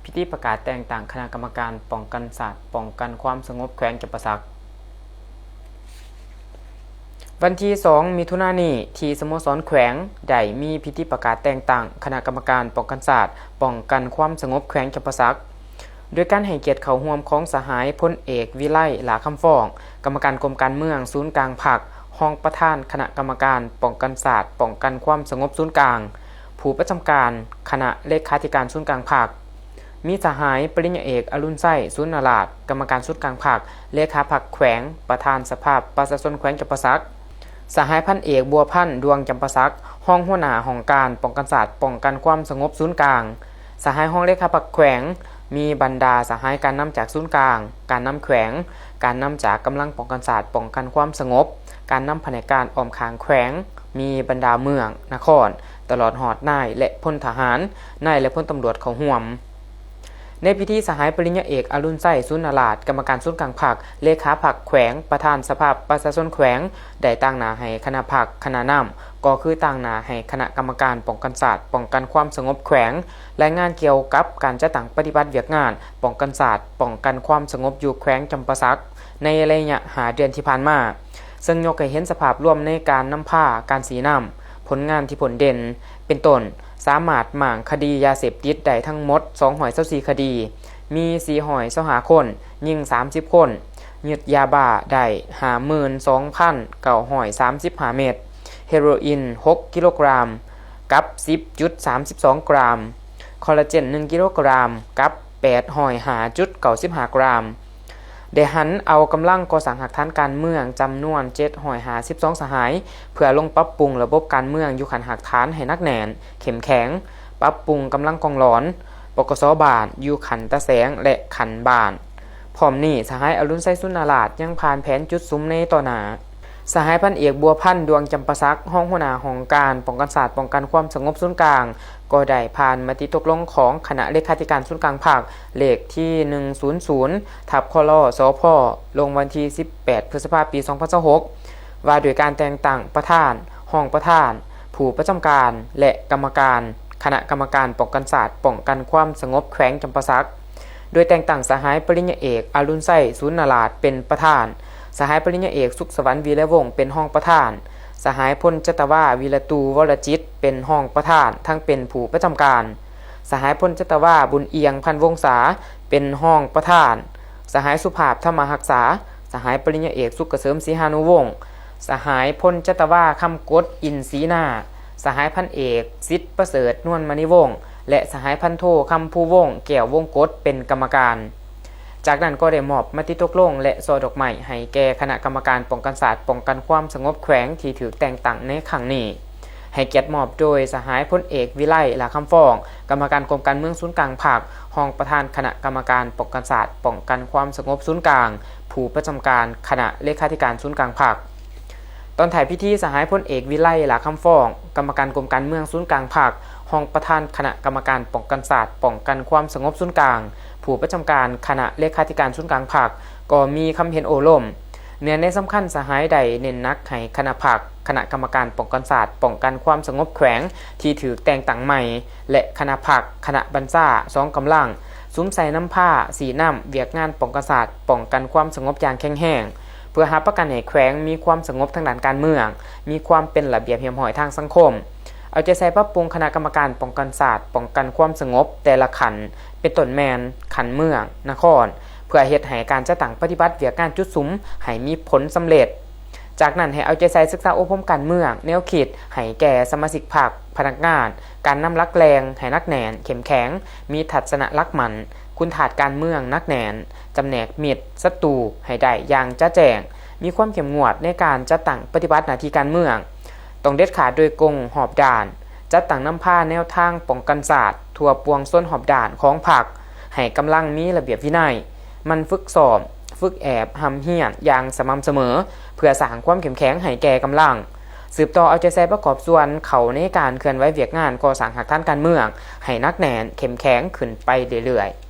ພິທີປະກາດແຕ່ງຕັ້ງຄະນະກຳມະການປ້ອງກັນຊາດ, ປ້ອງກັນຄວາມສະຫງົບແຂວງຈຳປາສັກ. ວັນທີສອງ ມິຖຸນານີ້ ທີ່ສະໂມສອນແຂວງ ໄດ້ມີພິທີປະກາດແຕ່ງຕັ້ງຄະນະກຳມະການປ້ອງກັນຊາດ, ປ້ອງກັນຄວາມສະຫງົບແຂວງຈຳປາສັກ ໂດຍການໃຫ້ກຽດເຂົ້າຮ່ວມຂອງສະຫາຍພົນເອກ ວິໄລ ຫຼ້າຄຳຟ້ອງ, ກຳມະການກົມການເມືອງສູນກາງພັກ, ຮອງປະທານຄະນະກຳມະການປ້ອງກັນຊາດ, ປ້ອງກັນຄວາມສະຫງົບສູນກາງ, ຜູ້ປະຈຳການຄະນະເລຂາທິການສູນກາງພັກ, ມີສະຫາຍປະລິນຍາເອກ ອະລຸນໄຊ ສູນນະລາດ, ກຳມະການສູນກາງພັກ, ເລຂາພັກແຂວງ, ປະທານສະພາປະຊາຊົນແຂວງຈຳປາສັກ, ສະຫາຍພັນເອກ ບົວພັນ ດວງຈຳປາສັກ, ຮອງຫົວໜ້າຫ້ອງການປ້ອງກັນຊາດ, ປ້ອງກັນຄວາມສະຫງົບສູນກາງ, ສະຫາຍຮອງເລຂາພັກແຂວງ, ມີບັນດາສະຫາຍການນຳຈາກສູນກາງ, ການນຳແຂວງ, ການນຳຈາກກຳລັງປ້ອງກັນຊາດ, ປ້ອງກັນຄວາມສະຫງົບ, ການນຳພະແນກການອ້ອມຂ້າງແຂວງ, ມີບັນດາເມືອງ, ນະຄອນ, ຕະຫຼອດຮອດນາຍ ແລະ ພົນທະຫານ, ນາຍ ແລະ ພົນຕຳຫຼວດເຂົ້າຮ່ວມ. ໃນພິທີ ສະຫາຍປະລິນຍາເອກ ອະລຸນໄຊ ສູນນະລາດ, ກຳມະການສູນກາງພັກ, ເລຂາພັກແຂວງ, ປະທານສະພາປະຊາຊົນແຂວງ ໄດ້ຕາງໜ້າໃຫ້ຄະນະພັກ, ຄະນະນຳ ກໍຄືຕາງໜ້າໃຫ້ຄະນະກຳມະການປ້ອງກັນຊາດ, ປ້ອງກັນຄວາມສະຫງົບແຂວງ ລາຍງານກ່ຽວກັບການຈັດຕັ້ງປະຕິບັດວຽກງານປ້ອງກັນຊາດ, ປ້ອງກັນຄວາມສະຫງົບຢູ່ແຂວງຈຳປາສັກ ໃນໄລະຍະຫ້າເດືອນທີ່ຜ່ານມາ, ເຊິ່ງຍົກໃຫ້ເຫັນສະພາບລວມໃນການນຳພາ, ການຊີ້ນຳ, ຜົນງານທີ່ພົ້ນເດັ່ນ ເປັນຕົ້ນ ສາມາດມ້າງຄະດີຢາເສບຕິດໄດ້ທັງໝົດສອງຮ້ອຍຊາວສີ່ຄະດີ, ມີສີ່ຮ້ອຍຊາວຫ້າຄົນ, ຍິງສາມສິບຄົນ, ຍຶດຢາບ້າໄດ້ຫ້າໝື່ນສອງພັນເກົ້າຮ້ອຍສາມສິບຫ້າເມັດ, ເຮໂຣອິນຫົກກິໂລກຣາມ ກັບສິບຈຸດສາມສິບສອງກຣາມ, ຄໍລາເຈນໜຶ່ງກິໂລກຣາມ ກັບແປດຮ້ອຍຫ້າຈຸດເກົ້າສິບຫ້າກຣາມ. ໄດ້ຫັນເອົາກຳລັງກໍ່ສ້າງຮາກຖານການເມືອງຈຳນວນເຈັດຮ້ອຍຫ້າສິບສອງສະຫາຍ ເພື່ອລົງປັບປຸງລະບົບການເມືອງຢູ່ຂັ້ນຮາກຖານໃຫ້ໜັກແໜ້ນ, ເຂັ້ມແຂງ, ປັບປຸງກຳລັງກອງຫຼອນ, ປກສ ບ້ານ ຢູ່ຂັ້ນຕາແສງ ແລະ ຂັ້ນບ້ານ. ພ້ອມນີ້, ສະຫາຍອະລຸນໄຊ ສຸນນະລາດ ຍັງຜ່ານແຜນຈຸດສຸມໃນຕໍ່ໜ້າ. ສະຫາຍພັນເອກ ບົວພັນ ດວງຈຳປາສັກ ຮອງຫົວໜ້າຫ້ອງການປ້ອງກັນຊາດ ປ້ອງກັນຄວາມສະຫງົບສູນກາງ ກໍໄດ້ຜ່ານມະຕິຕົກລົງຂອງຄະນະເລຂາທິການສູນກາງພັກ ເລກທີໜຶ່ງສູນສູນ ທັບ ຄລ ສພ ລົງວັນທີສິບແປດ ພຶດສະພາ ປີສອງພັນຊາວຫົກ ວ່າດ້ວຍການແຕ່ງຕັ້ງປະທານ, ຮອງປະທານ, ຜູ້ປະຈຳການ ແລະ ກຳມະການຄະນະກຳມະການປ້ອງກັນຊາດ ປ້ອງກັນຄວາມສະຫງົບແຂວງຈຳປາສັກ. ໂດຍແຕ່ງຕັ້ງສະຫາຍປະລິນຍາເອກ ອະລຸນໄຊ ສູນນະລາດ ເປັນປະທານ, ສະຫາຍປະລິນຍາເອກ ສຸກສະຫວັນ ວີລະວົງ ເປັນຮອງປະທານ, ສະຫາຍພົນຈັດຕະວາ ວິລະຕູ ວໍລະຈິດ ເປັນຮອງປະທານ ທັງເປັນຜູ້ປະຈຳການ, ສະຫາຍພົນຈັດຕະວາ ບຸນອຽງ ພັນວົງສາ ເປັນຮອງປະທານ, ສະຫາຍສຸພາບ ທຳມະຮັກສາ, ສະຫາຍປະລິນຍາເອກ ສຸກກະເສີມ ສີຫານຸວົງ, ສະຫາຍພົນຈັດຕະວາ ຄຳກົດ ອິນສີນາ, ສະຫາຍພັນເອກ ສິດປະເສີດ ນວນມະນີວົງ ແລະ ສະຫາຍພັນໂທ ຄຳພູວົງ ແກ້ວວົງກົດ ເປັນກຳມະການ. ຈາກນັ້ນກໍໄດ້ມອບມະຕິຕົກລົງ ແລະ ຊ່ອດອກໄມ້ໃຫ້ແກ່ຄະນະກຳມະການປ້ອງກັນຊາດ ປ້ອງກັນຄວາມສະຫງົບແຂວງທີ່ຖືກແຕ່ງຕັ້ງໃນຄັ້ງນີ້. ໃຫ້ກຽດມອບໂດຍສະຫາຍພົນເອກ ວິໄລ ຫຼ້າຄຳຟ້ອງ, ກຳມະການກົມການເມືອງສູນກາງພັກ, ຮອງປະທານຄະນະກຳມະການປ້ອງກັນຊາດ ປ້ອງກັນຄວາມສະຫງົບສູນກາງ, ຜູ້ປະຈຳການຄະນະເລຂາທິການສູນກາງພັກ. ຕອນທ້າຍພິທີ, ສະຫາຍພົນເອກ ວິໄລ ຫຼ້າຄຳຟ້ອງ, ກຳມະການກົມການເມືອງສູນກາງພັກ, ຮອງປະທານຄະນະກຳມະການປ້ອງກັນຊາດ ປ້ອງກັນຄວາມສະຫງົບສູນກາງ, ຜູ້ປະຈຳການຄະນະເລຂາທິການສູນກາງພັກ ກໍມີຄຳເຫັນໂອ້ລົມ. ເນື້ອໃນສຳຄັນ, ສະຫາຍໄດ້ເນັ້ນໜັກໃຫ້ຄະນະພັກ, ຄະນະກຳມະການປ້ອງກັນຊາດ ປ້ອງກັນຄວາມສະຫງົບແຂວງທີ່ຖືກແຕ່ງຕັ້ງໃໝ່ ແລະ ຄະນະພັກ, ຄະນະບັນຊາ ສອງກຳລັງ ສຸມໃສ່ນຳພາຊີ້ນຳວຽກງານປ້ອງກັນຊາດ ປ້ອງກັນຄວາມສະຫງົບຢ່າງແຂງແຮງ ເພື່ອຮັບປະກັນໃຫ້ແຂວງມີຄວາມສະຫງົບທາງດ້ານການເມືອງ, ມີຄວາມເປັນລະບຽບຮຽບຮ້ອຍທາງສັງຄົມ. ເອົາໃຈໃສ່ປັບປຸງຄະນະກຳມະການປ້ອງກັນຊາດ, ປ້ອງກັນຄວາມສະຫງົບແຕ່ລະຂັ້ນ ເປັນຕົ້ນແມ່ນຂັ້ນເມືອງ, ນະຄອນ ເພື່ອເຮັດໃຫ້ການຈັດຕັ້ງປະຕິບັດວຽກງານຈຸດສຸມໃຫ້ມີຜົນສຳເລັດ. ຈາກນັ້ນໃຫ້ເອົາໃຈໃສ່ສຶກສາອົບຮົມການເມືອງ, ແນວຄິດໃຫ້ແກ່ສະມາຊິກພັກ, ພະນັກງານ, ການນຳຫຼັກແຫຼ່ງໃຫ້ໜັກແໜ້ນ, ເຂັ້ມແຂງ, ມີທັດສະນະຫຼັກໝັ້ນ, ຄຸນທາດການເມືອງໜັກແໜ້ນ, ຈຳແນກມິດ, ສັດຕູໃຫ້ໄດ້ຢ່າງຈະແຈ້ງ, ມີຄວາມເຂັ້ມງວດໃນການຈັດຕັ້ງປະຕິບັດໜ້າທີ່ການເມືອງ, ຕ້ອງເດັດຂາດໂດຍກົງຮອບດ້ານ, ຈັດຕັ້ງນຳພາແນວທາງປ້ອງກັນຊາດທົ່ວປວງຊົນຮອບດ້ານຂອງພັກ, ໃຫ້ກຳລັງມີລະບຽບວິໄນ, ໝັ່ນຝຶກຊ້ອມ, ຝຶກແອບຮ່ຳຮຽນຢ່າງສະໝ່ຳສະເໝີ ເພື່ອສ້າງຄວາມເຂັ້ມແຂງໃຫ້ແກ່ກຳລັງ, ສືບຕໍ່ເອົາໃຈໃສ່ປະກອບສ່ວນເຂົ້າໃນການເຄື່ອນໄຫວວຽກງານກໍ່ສ້າງຮາກຖານການເມືອງໃຫ້ໜັກແໜ້ນ, ເຂັ້ມແຂງຂຶ້ນໄປເລື້ອຍໆ.